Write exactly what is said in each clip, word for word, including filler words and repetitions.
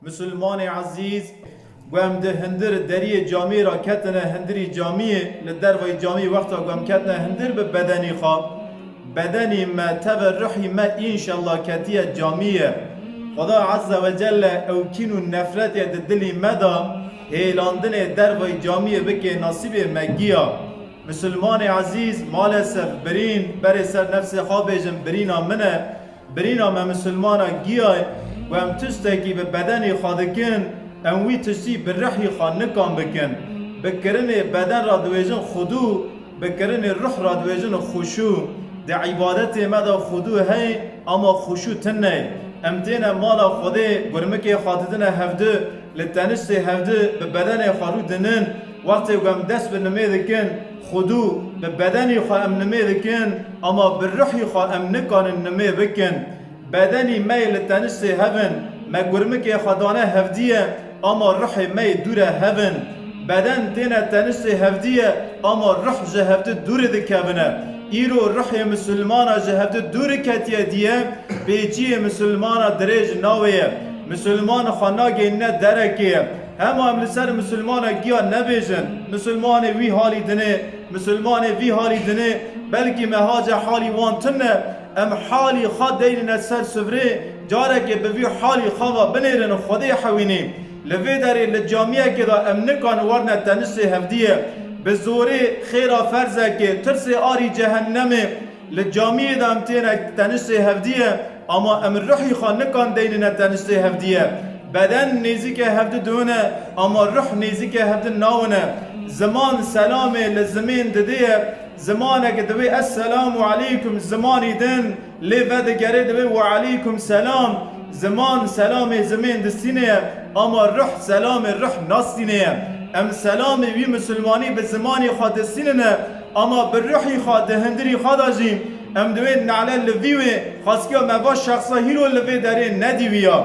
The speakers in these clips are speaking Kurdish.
Misilmanê ezîz, ku em di hindir deriyê camiyê re ketine hindirî camiyê, li dervayî camiyê wexta ku em ketine hindir bi bedenî xwe, bedenî me teve ruhî me înşellah ketiye camiyê. Xweda Azze ve Celle ew kîn û nefretê di dilî me de hêlandinê dervayî camiyê bike nasîbê me giya. Misilmanê ezîz, maalesef birîn, berê ser nefsê xwe bêjim, birîna min e. Birîna me misilmana giya ye, ku em tiştekî bi bedenê xwe dikin, em wî tiştî bi ruhî xwe nikan bikin. Bi kirinê beden re dibêjin xudû, bi kirinê ruh re dibêjin xuşû. Di îbadetê me de xudû heye, ama xuşû tune ye. Em têne mala Xwedê, gurmikê xwe didine hevdu, li teniştê hevdu bi bedenê xwe rû dinin. Wextê ku em dest bi nimê dikin, xudû, bi bedenî xwe em nimê dikin, ama bi ruhî xwe em nikanin nimê bikin. Bedenî me yê li teniştê hev in, me gurmikê xwe dane hevdî ye, ama ruhê me yê dûre hev in. Beden têne teniştê hevdî ye, ama ruh ji hevdi dûrê dikevine. Îro ruhê misilmana ji hevdi dûrî ketiye diye, pêçiyê misilmana dirêj navê ye. Misilman xwe nageyîne derekê ye. Hema em li ser misilmana giya nebêjin, misilmanê wî halî dinê, misilmanê vî halî dinê, belkî mehace halî wan tune, em halî xwe deynine ser sivrê, carekê bi vî halî xwe ve binêrin Xwedê hewînî. Li vê derê li camiyekê de em nikan werne teniştê hevdiyê. Bi zorê xêra ferzekê, tirsê arî cehennemê, li camiyê de em têne teniştê hevdiyê, ama em ruhî xwe nikan deynine teniştê hevdiyê. Beden nêzîkê hevdi diwine, ama ruh nêzîkê hevdi nawine. Ziman selamê li zimên didê ye. Zimaneke divê "Esselamu aleykum", zimanî din lê vedigere divê "Ve aleykum selam". Ziman selamê zimên distînê ye, ama ruh selamê ruh nastînê ye. Em selamê wî misilmanî bi zimanê xwe distînine, ama bi ruhî xwe di hindirî xwe de jî em divê nale li vî wê, xwestiya me va şexsa hîro li vê derê nedî wî ya.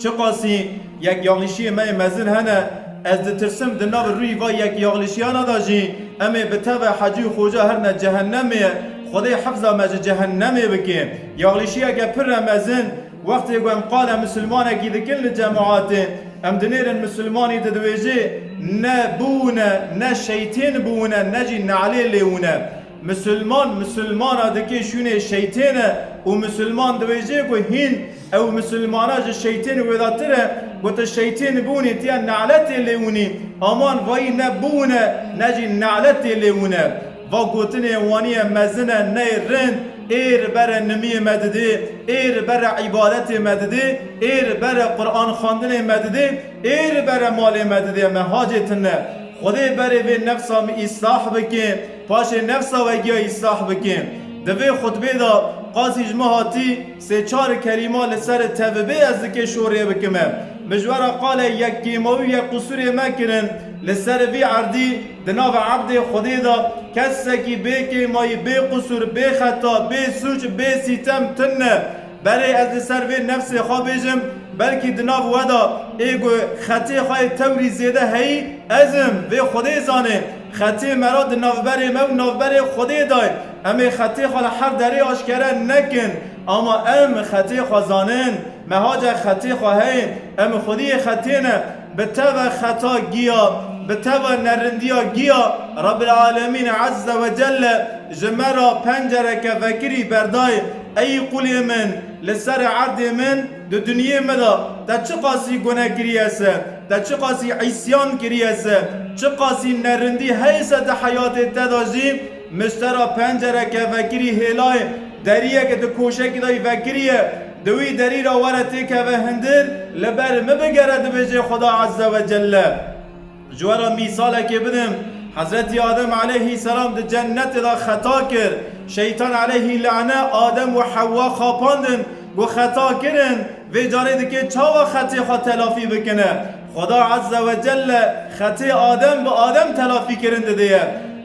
Çiqasî yekyaxlîşiyê me yê mezin hene, ez ditirsim di nav rûyî va yekyaxlîşiyana de jî em ê bi teve hecî û xoca herine cehennemê, Xwedê hefza me ji cehennemê bike. Yaxlîşiyeke pir e mezin, wextê ku em qala misilmanekî dikin li cemaatê, em dinêrin misilmanî didibêjê, ne biwine, ne şeytên biwine, ne jî ne'lê lê wine. Misilman misilmana dike şûnê şeytên e û misilman dibêje ku hîn ew misilmana ji şeytên wêdatir e, ku tu şeytên bûnî tiya ne'letê lê winî, aman vayî ne bûne ne jî ne'letê lê wine. Va gotinê waniye mezin e neyê rind, êr bere nimiyê me didê, êr bere îbadetê me didê, êr bere Quran xwendinê me didê, êr bere malê me didê, me hacê tune. Xwedê berê vê nefsa min îslah bike, paşê nefsa we giya îslah bike. Di vê xutbê de qasî ji min hatî sê çar kelîma li ser tevibê ez dikê şorê bikime. Min ji we re qale yek kêmawî û yek qusûrê me kirin, li ser vî erdî di nav ebdê Xwedê de kesekî bê kêmayî, bê qusûr, bê xeta, bê sûc, bê sîtem tune. Berê ez li ser vê nefsê xwe bêjim, belkî di nav we de ê ku xetê xwe yê tewrî zêde heyî, ez im, vê Xwedê zanê. Xetê me re di navberê me û navberê Xwedê de ye. Em ê xetê xwe li her derê aşkere nekin. Ama em xetê xwe zanin. Me hace xetê xwe heye. Em xwediyê xetê ne. Bi teve xeta giya, bi teve nerindiya giya, Rabbil Alemîn Azze ve Celle ji me re pencereke vekirî berdayê. Ey qulê min, li ser erdê min, di dinyê min de te çiqasî gune kiriye se, te çiqasî îsyan kiriye se, çiqasî nerindî heye se di heyatê te de jî, min ji te re pencereke vekirî hêlayê, deriyeke di koşekî de yî vekiriye, di wî derî re were têkeve hindir, li ber min bigere, dibêje Xweda Azze ve Celle. Ji we re mîsalekê bidim. Hezretî Adem aleyhîselam di cennetê de xeta kir. Şeytan aleyhî lane Adem û Hewwa xapandin, got, "Xeta kirin." Vê carê dikê çawa xetê xwe telafî bikine? Xweda Azze ve Celle xetê Adem bi Adem telafî kirin didê ye.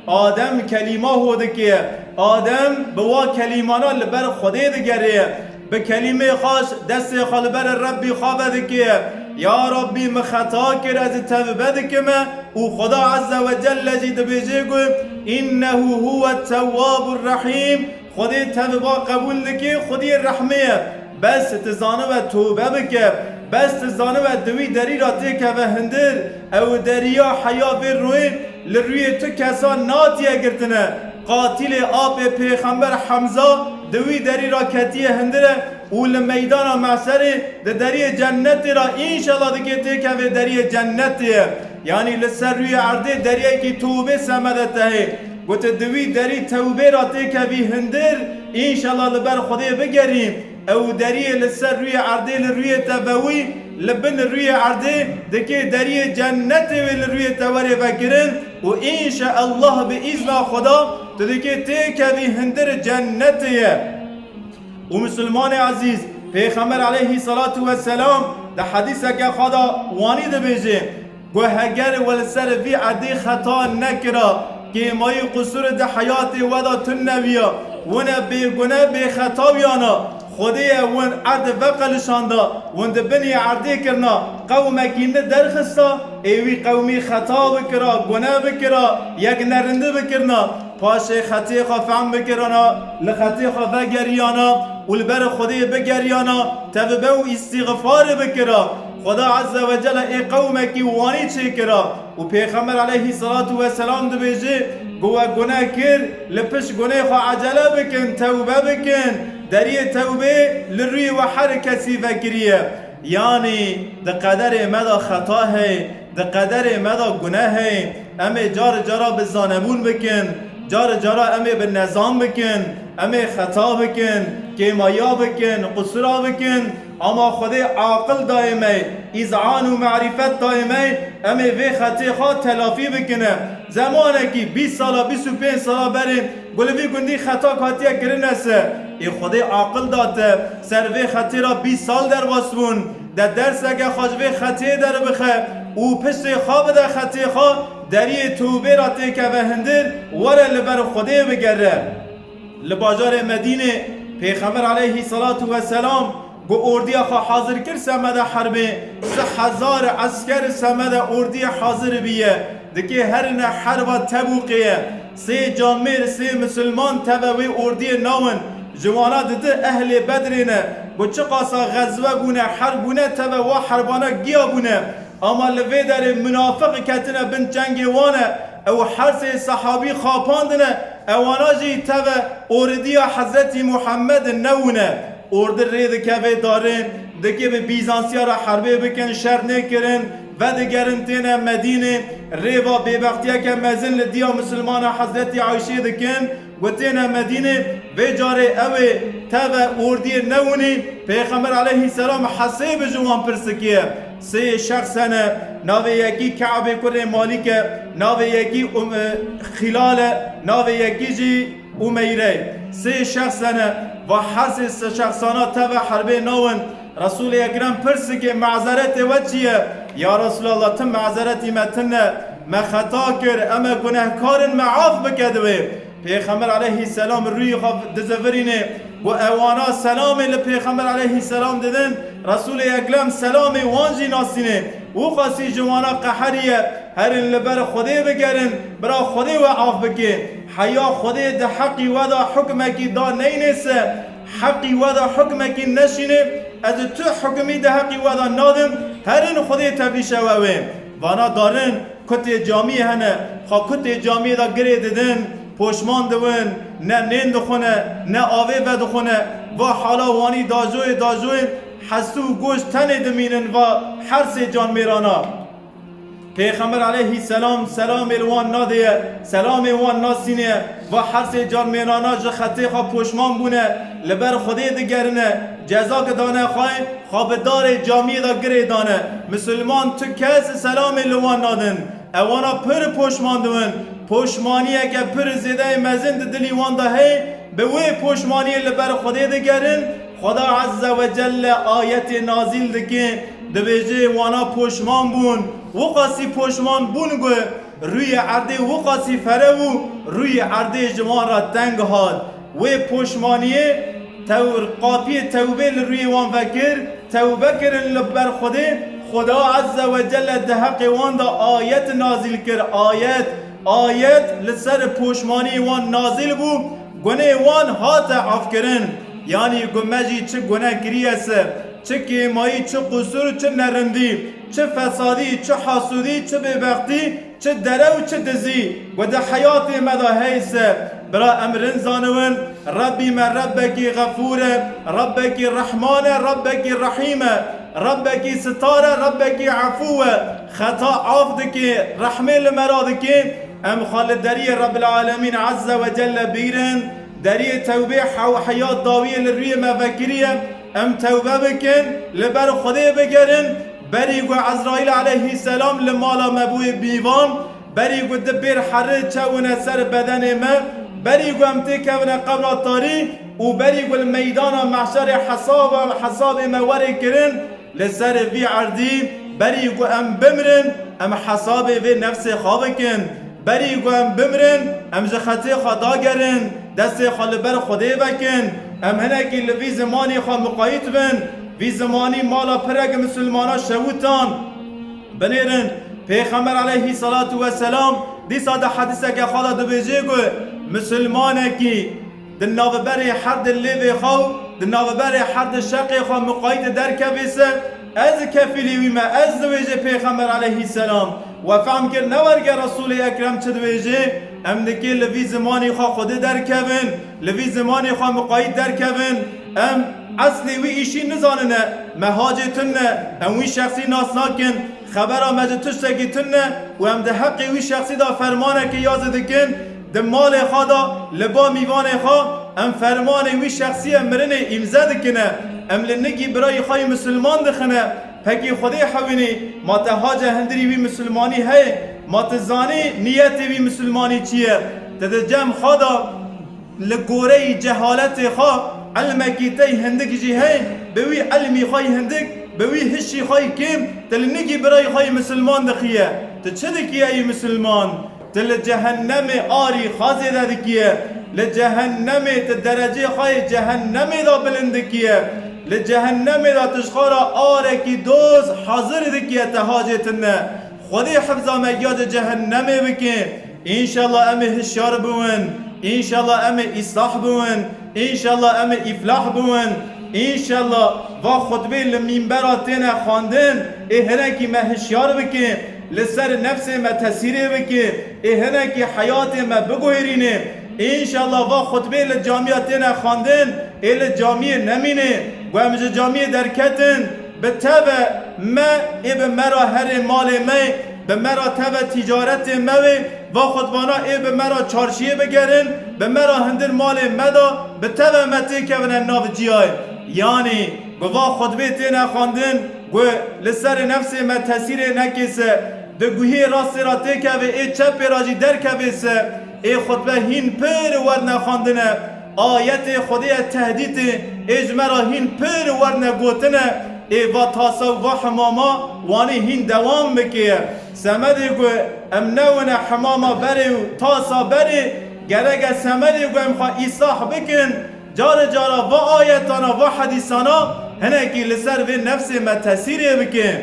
Adem kelîma ho dike. Adem bi wa kelîmana li ber Xwedê digerê ye. Bi kelîmê xaş destê xwe li ber Rebbî xwe vedike. Ya Rebbî, min xeta kir, ez tevbe dikime û Xweda Azze ve Celle jî dibêje ku, "Înnehu huwe tewwabur rahîm." Xwedê tevba qebûl dike, Xwedê rehmê ye. Bes tu zanibe tobe bike. Bes tu zanibe di wî derî ra têkeve hindir, ew deriya heya vê rûyê li rûyê tu kesan natiye girtine. Qatilê apê Pêxember Hemza di wî derî ra ketiye hindire û li meydana mehşerê di deriyê cennetê ra înşallah dikê têkevê deriyê cennetê ye. Yanî li ser rûyê erdê deriyekî tewbê semede te hê. Gote di wî derî tewbê ra têkevî hindir, înşallah li ber Xwedê bigerî. Ew deriyê li ser rûyê erdê li rûyê te vewî, li bin rûyê erdê dikê deriyê cennetê wê li rûyê te werê vekirin û înşaallah bi îzna Xweda tu dikê têkevî hindir cennetê ye. Û misilmanê ezîz, Pêxember aleyhî selatu weselam di hedîseke xwe de wanî dibêje, Got, heger we li ser vî erdê xeta nekira, kêmayî qusûr di heyatê we de tune bîya, wine bêgune bêxeta bîyana, Xwedê ye win erd veqelişanda, win di binê erdê kirina, qewmekî nû derxista, ê wî qewmî xeta bikira, gune bikira, yek nerindî bikirina, paşê xetê xwe fehm bikirana, li xetê xwe vegeriyana û li ber Xwedê bigeriyana, tevbe û îstîxfarê bikira. Xweda Azze ve Celle ê qewmekî wanî çêkira û Pêxember aleyhî selatu weselam dibêje, Got we gune kir, li pişt gunê xwe ecele bikin, tewbe bikin. Deriyê tewbê li rûyê we her kesî vekiriye. Yanî di qederê me de xeta heye, di qederê me de gune heye. Em ê car cara bi zanebûn bikin, car cara em ê bi nezan bikin, em ê xeta bikin, kêmaya bikin, qusura bikin. Ama Xwedê aqil dayê me, îzan û marîfet dayê me, em ê vê xetê xwe telafî bikine. Zemanekî bîst sala, bîst û pênc sala berê, Got li vî gundî xetak hatiye kirine se. Ê Xwedê aqil da te, ser vê xetê ra bîst sal derbas bûn, de derseke xwe ji vê xetê derbixe û piştê xwe bide xetê xwe, deriyê tewbê ra têkeve hindir, were li ber Xwedê bigere. Li bajarê Medînê Pêxember aleyhî selatu weselam Got ordiya xwe hazir kir semede herbê, sih hezar esker semede ordiyê hazir biye. Dikê herine herba Tebûqê ye. Sê camêr, sê misilman teve wê ordiyê nawin. Ji wana didi ehlê Bedrê ne. Got çiqasa xezwe bûne, herb bûne, teve wa herbana giya bûne. Ama li vê derê munafiq ketine bin çengê wan e. Ew her sê sehabî xapandine. Ewana jî teve ordiya Hezretî Muhammed newine. Ordi rê dikeve darin, dikê bi Bîzansiya re herbê bikin, şer nêkirin, vedigerin têne Medînê, rê va bêbextiyeke mezin li diya misilmana Hezretî Ayşê dikin, got têne Medînê, vê carê ew ê teve ordiyê newinî, Pêxember aleyhîselam hesêb ji wan pirsikiye. Sê şexs hene, navê yekî Ke'bê kurê Malîk e, navê yekî Um-, e, Xîlal e, navê yekî jî Umeyre. Sê şexs hene, va her sê şexsana teve herbê nawin. Resûlê Ekrem pirsikê, mezeretê we çi ye? Ya Resûlallah, ti mezeretî me tune, me xeta kir, em e gunehkar in, me af bike divê. Pêxember aleyhîselam rûyê xwe dizivirînê, got ewana selamê li Pêxember aleyhîselam didin, Resûlê Ekrem selamê wan jî nasînê. Wixasî ji wana qeheriye, herin li ber Xwedê bigerin, bira Xwedê we af bike. Heya Xwedê di heqî we de hukmekî da neynê se, heqî we de hukmekî neşînê, ez tu hukmî di heqî we de nadim, herin Xwedê tevîşe we wê. Vana darin, kutê camiyê hene, xwe kutê camiyê de girê didin, poşman diwin, ne nên dixwine, ne avê vedixwine, va hala wanî dajoyê dajoyê, hestû û goş tenê dimînin va her sê canmêrana. Pêxember aleyhîselam selamê li wan nadêye, selamê wan nasînê, va her sê canmêrana ji xetê xwe poşman bûne, li ber Xwedê digerine, ceza ki dane xwe, xwe bi darê camiyê de girê dane. Misilman tu kes selamê li wan nadin. Ewana pir poşman dibin. Poşmaniyeke pir zêdeyê mezin di dilî wan de heye. Bi wê poşmaniyê li ber Xwedê digerin. Xweda Azze ve Celle ayetê nazîl dike. Dibêje wana poşman bûn. Wixasî poşman bûn got. Rûyê erdê wixasî ferev û rûyê erdê ji wan re teng hat. Wê poşmaniyê tew-, qapiyê tewbê li rûyê wan vekir, tewbe kirin li ber Xwedê, Xweda Azze ve Celle di heqê wan de ayet nazîl kir, ayet, ayet li ser poşmaniyê wan nazîl bû, gunê wan hate afkirin. Yanî ku me jî çi gune kiriye se, Çi kêmayî, çi qusûr, çi nerindî, çi fesadî, çi hasûdî, çi bêbextî, çi dere û çi dizî ku di heyatê me de heyse, bira, em rind zaniwin, Rebbî me Rebbekî xefûr e, Rebbekî Rehman e, Rebbekî Rehîm e, Rebbekî sitar e, Rebbekî efû e, xeta af dike, rehmê li me re dike. Em xwe li deriyê Rebbil Alemîn Azze ve Celle bîrin, deriyê tewbê hew-, heyat dawiyê li rûyê me vekiriye. Em tewbe bikin, li ber Xwedê bigerin, berî ku Ezraîl aleyhisselam li mala me bûye bîvan, berî ku di pêr herê çewine ser bedenê me, berî ku em têkevine qebra tarî û berî ku li meydana mehşerê hesaba, hesabê me were kirin, li ser vî erdî, berî ku em bimrin, em hesabê vê nefsê xwe bikin. Berî ku em bimrin, em ji xetê xwe dagerin, destê xwe li ber Xwedê vekin. Em hinekî li vî zimanê xwe miqayît bin, vî zimanî mala pirek misilmana şewitand. Binêrin, Pêxember aleyhî selatu weselam dîsa di hedîseke xwe de dibêje ku misilmanekî di navberê her di lêvê xwe û di navberê her di şeqê xwe miqayîtê derkevê se, ez kefîlî wî me, ez dibêje Pêxember aleyhî selam. We fehm kir, ne werge Resûlê Ekrem çi dibêje, em dikê li vî zimanî xwe Xwedê derkevin, li vî zimanî xwe miqayît derkevin, em eslê wî îşî nizanine, me hacê tune, em wî şexsî nas nakin, xebera me ji tiştekî tune û em di heqê wî şexsî de fermanekê ya zî dikin, di malê xwe de, li ba mîvanê xwe, em fermanê wî şexsî ye mirinê îmze dikine, em li nigî birayî xwe yî misilman dixine, pekî Xwedê hewînî, ma te hace hindirî wî misilmanî heye, ma tu zanî niyetê wî misilmanî çi ye, tu di cem xwe de, li goreyî cehaletê xwe, ilmekî te yî hindik jî heye, bi wî ilmî xwe yî hindik, bi wî hişî xwe yî kêm, tu li nigî birayî xwe yî misilman dixiye. Tu çi dikiye yî misilman? Tu li cehennemê arî xwe zêde dikiye. Li cehennemê tu derecê xwe yê cehennemê de bilind dikiye. Li cehennemê de tu ji xwe re arekî doz hazir dikiye, te hacê tune. Xwedê hifza me giya di cehennemê bike. Înşallah em ê hişyar biwin. Înşallah em ê îslah biwin. Înşallah em ê îflah biwin. Înşallah va xutbê li mînbera têne xwendin, ê hinekî me hişyar bike, li ser nefsê me tesîrê bike, ê hinekî heyatê me biguhêrîne. Înşallah va xutbê li camiya têne xwendin, ê li camiyê nemîne. Ku em ji camiyê derketin, bi teve me, ê bi me re herê malê me, bi me re teve tîcaretê me wê, va xutbana ê bi me re çarşiyê bigerin, bi me re hindir malê me de, bi teve me têkevine nav ciyayê. Yanî, bi va xutbê têne xwendin, ku li serê nefsê me tesîrê nekê se, di guhê rastê re têkevê, ê çepê re jî derkevê se, ê xutbe hîn pir werne xwendine, ayetê Xwedê ye tehdîtê, ê ji me re hîn pir werne gotine, ê va tasa û va himama wanî hîn dewam bike. Semedê ku em newine himama berê û tasa berê, gereke semedê ku em xwe îslah bikin, carê cara va ayetana, va hedîsana hinekî li ser vê nefsê me tesîrê bike.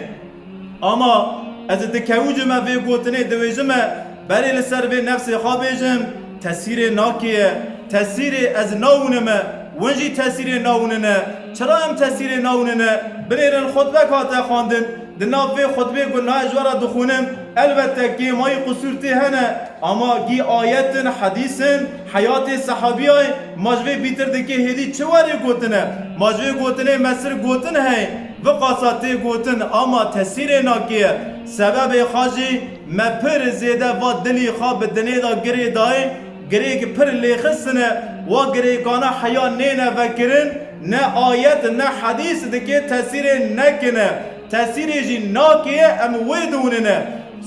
Ama ez dikewicime vê gotinê, dibêjime, berê li ser vê nefsê xwe bêjim, tesîrê nakeye. Tesîrê ez nawinime, win jî tesîrê nawinine. Çira em tesîrê nawinine? Binêrin xutbek hate xwendin. Di nav vê xutbê ku nayê ji we re dixwînim, elbette kêmayî qusûr tê hene. Ama gî ayetin, hedîsin, heyatê sehabiyayê, ma ji vê bîtir dikê hêdî çi werê gotine? Ma ji vê gotinê mesir gotin heye? Viqasa tê gotin, ama tesîrê nakeye. Sebebê xwe jî me pir zêde va dilî xwe bi dinê de girê dayê, girêk pir lêxistine, wa girêkana heya nêne vekirin, ne ayet, ne hedîs dikê tesîrê nekine. Tesîrê jî nakeye, em wê diwinine.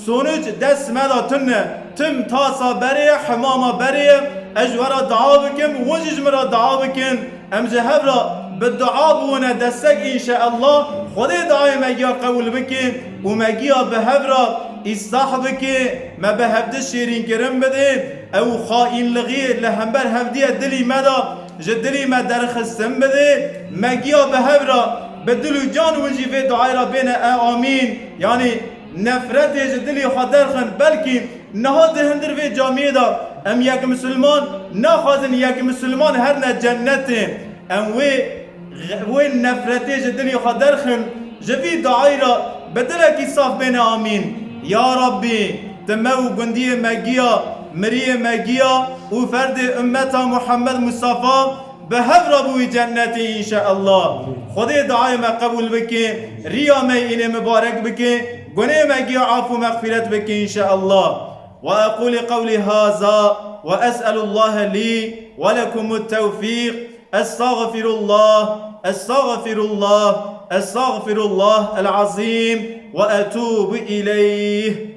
Sonuç dest me de tune. Tim tasa berê ye, himama berê ye. Ez ji we re dua bikim, hûn jî ji min re dua bikin. Em ji hev re bi dua biwine destek înşeallah. Xwedê duayê me giya qewil bike û me giya bi hev re îslah bike, me bi hevdi şêrînkirin bide. Ew xaînlixî li hember hevdiye dilî me de, ji dilî me derxistin bide. Me giya bi hev re, bi dil û can hûn jî vê duayê re bêne, e amîn. Yanî nefretê ji dilî xwe derxin. Belkî niha di hindir vê camiyê de em yek misilman naxwazin, yek misilman herne cennetê. Em wê wê nefretê ji dilê xwe derxin, ji vî duayê re bi dilekî saf bêne amîn. Ya Rabbî, tu me û gundiyê me giya, miriyê me giya û ferdê ummeta Muhammed Mustafa bi hev re bûyî cennetê înşeallah. Xwedê duayê me qebûl bike, riya me yî înê mibarek bike, gunê me giya af û mexfîret bike înşeallah. وأقول قولي هذا وأسأل الله لي ولكم التوفيق. أستغفر الله، أستغفر الله، أستغفر الله العظيم وأتوب إليه.